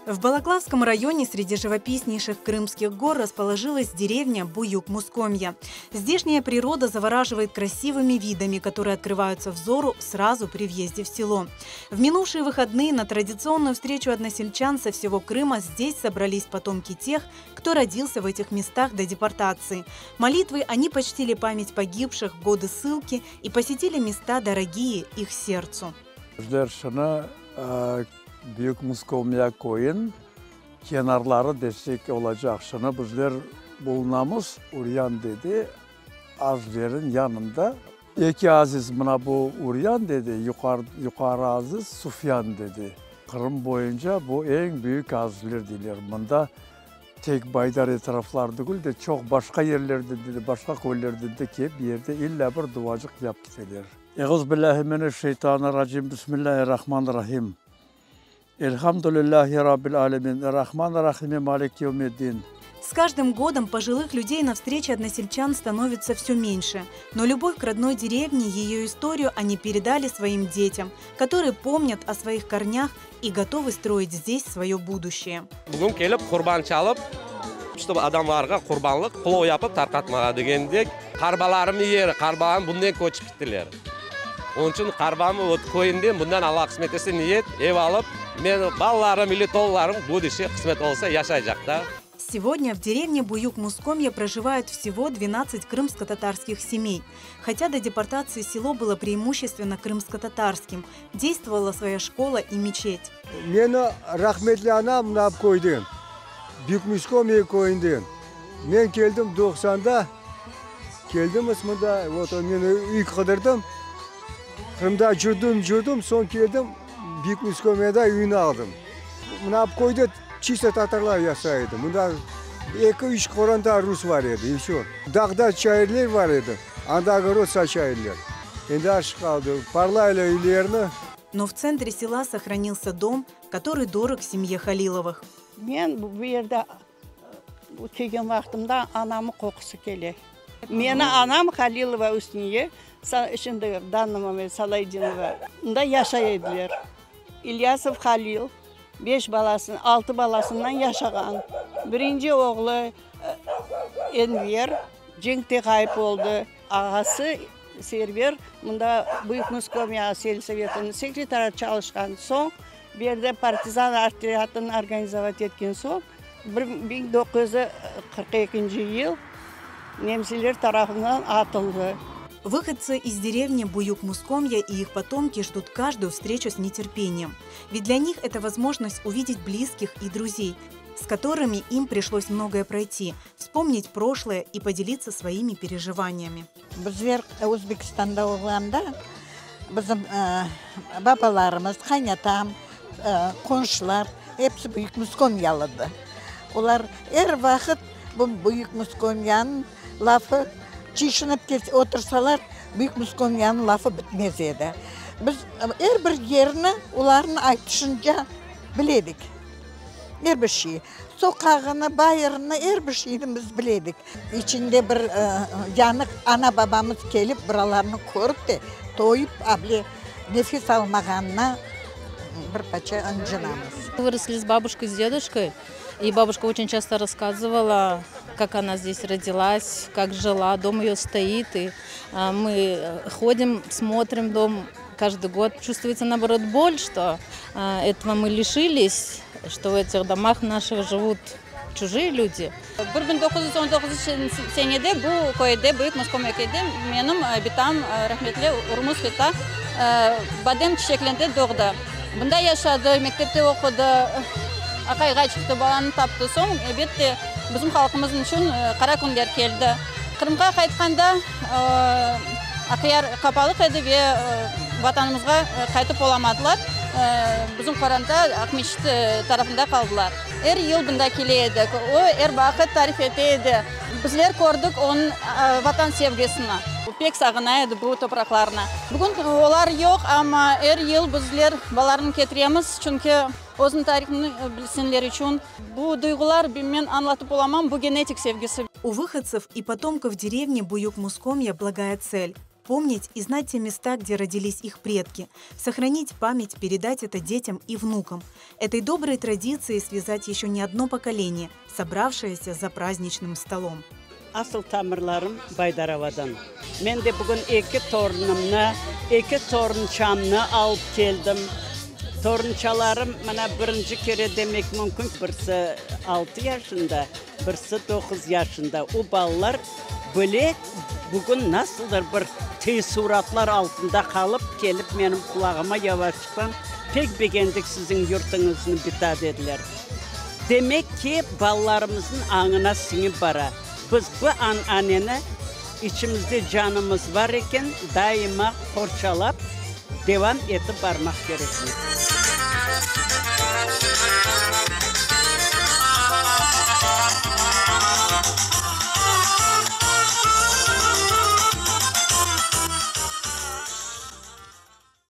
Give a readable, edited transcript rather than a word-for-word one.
В Балаклавском районе среди живописнейших крымских гор расположилась деревня Буюк-Мускомья. Здешняя природа завораживает красивыми видами, которые открываются взору сразу при въезде в село. В минувшие выходные на традиционную встречу односельчан со всего Крыма здесь собрались потомки тех, кто родился в этих местах до депортации. Молитвой они почтили память погибших в годы ссылки и посетили места, дорогие их сердцу. Bizler şunı Büyük Muskomya köyün kenarları desek olacaq. Şunı bizler bulunamız Uryan dedi, Azlerin yanında. Eki aziz mına bu Uryan dedi, yuqarı aziz Sufyan dedi. Qırım boyunca bu eñ büyük azizler deyler. Mında tek Baydar etrafları degil de, çoq başqa yerlerden de, başqa köylerden de kelip yerde illa bir duacıq yapıp keteler. Euzubillâhi mineşşeytanirracim, Bismillâhirrahmanirrahim. Elhamdülillâhi Rabbil âlemin, Errahmanirrahim, Maliki yevmiddin. С каждым годом пожилых людей на встрече односельчан становится все меньше. Но любовь к родной деревне, ее историю они передали своим детям, которые помнят о своих корнях и готовы строить здесь свое будущее. Bugün kelip qurban çalıp, чтобы adamlarğa qurbanlıq plov yapıp tarqatmağa degendek, qartbalarım yeri, qartbalarım bundan köçip kettiler. Onıñ içün qartbam вот köyünde bundan Alla qısmet etse niyet ev alıp, men balalarım или torunlarım будущее qısmet olsa yaşaycaq da. Сегодня в деревне Буюк-Мускомья проживают всего 12 крымско-татарских семей. Хотя до депортации село было преимущественно крымско-татарским. Действовала своя школа и мечеть. Meni rahmetli anam mına köyden, Büyük Muskomye köyünden. Men keldim 90-da, keldim mında, вот men üy qıdırdım. Qırımda yürdim, yürdim, soñ keldim, Büyük Muskomyada üyni aldım. Mına köyde чисто tatarlar yaşaydı. Mında eki, üç qoranta rus bar edi, и все. Dağda çayırlar bar edi, anda огород saçaydılar. Endi aş qaldı, parlaylar üylerini. Но в центре села сохранился дом, который дорог семье Халиловых. Men bu yerde kelgen vaqtımda anamnıñ qoqusı kele. Meni anam Halilova Üsniye, şimdi в данный момент Salaydinova, da yaşay ediler. İlyasov Halil, beş balasın, altı balasından yaşağan. Birinci oğlu Enver cenkte ğayıp oldı. Ağası Server mında Büyük Muskomya selsovetiniñ sekretarı çalışqan soñ, bir yerde partizan otryadını organizовать etken soñ, 1942 yıl nemseler tarafından atıldı. Выходцы из деревни Буюк-Мускомья и их потомки ждут каждую встречу с нетерпением. Ведь для них это возможность увидеть близких и друзей, с которыми им пришлось многое пройти, вспомнить прошлое и поделиться своими переживаниями. Bizler Özbekistanda olğanda bizim babalarımız, qaynatam, qonşular episi Büyük Muskomyalıdı. Olar er vaqıt bu Büyük Muskomyanıñ lafı çişinip otursalar, Büyük Muskomyanıñ lafı bitmez edi. Biz er bir yerini olarnıñ aytışınca biledik. Er bir şey. Soqağını, bayırını, er bir şeyni biz biledik. İçinde bir yanıq ana babamız kelip buralarnı körip de toyıp able nefes almağanına bir parça ıncınamız. Выросли с бабушкой, с дедушкой. И бабушка очень часто рассказывала, как она здесь родилась, как жила. Дом ее стоит, и мы ходим, смотрим дом каждый год. Чувствуется, наоборот, боль, что этого мы лишились, что в этих домах наших живут чужие люди. 1919 senede bu köyde, Büyük Muskomya köyde menim bitam rahmetli Urmuz bita badem çiçeklerinde doğdı. Bunda yaşadı, mektepte oqudı, aqayğa çıqtı, balanı taptı. Soñ, elbette, bizim halqımız içün qara künler keldi. Qırımğa qaytqanda Aqyar qapalıq edi ve vatanımızğa qaytıp olamadılar. Bizim qoranta Aqmescit tarafında qaldılar. Er yıl bunda kele edik. O, er vaqıt tarif ete edi. Bizler kördik onıñ vatan sevgisini. Pek sağına edi bu topraqlarnı. Bugün olar yoq, amma er yıl bizler balalarnı ketiremiz, çünki özüniñ tarihini bilsinler içün. Bu duyğular men añlatıp olamam, bu genetik sevgisi. У выходцев и потомков деревни Буюк-Мускомья благая цель. Помнить и знать те места, где родились их предки. Сохранить память, передать это детям и внукам. Этой доброй традицией связать еще не одно поколение, собравшееся за праздничным столом. Asıl tamırlarım Baydaravadan. Men de bugün eki torunımnı, eki torunçamnı alıp keldim. Torunçalarım mına birinci kere demek mümkün, birisi altı yaşında, birisi doquz yaşında. O balalar bile bugün nasıldır bir teessuratlar altında qalıp, kelip menim qulağıma yavaşçıqtan, Pek begendik siziñ yurtuñıznı, bita, dediler. Demek ki, balalarımıznıñ añına siñip bara. Biz bu ananeni içimizde canımız bar eken, daima qorçalap, devam etip barmaq kerekmiz.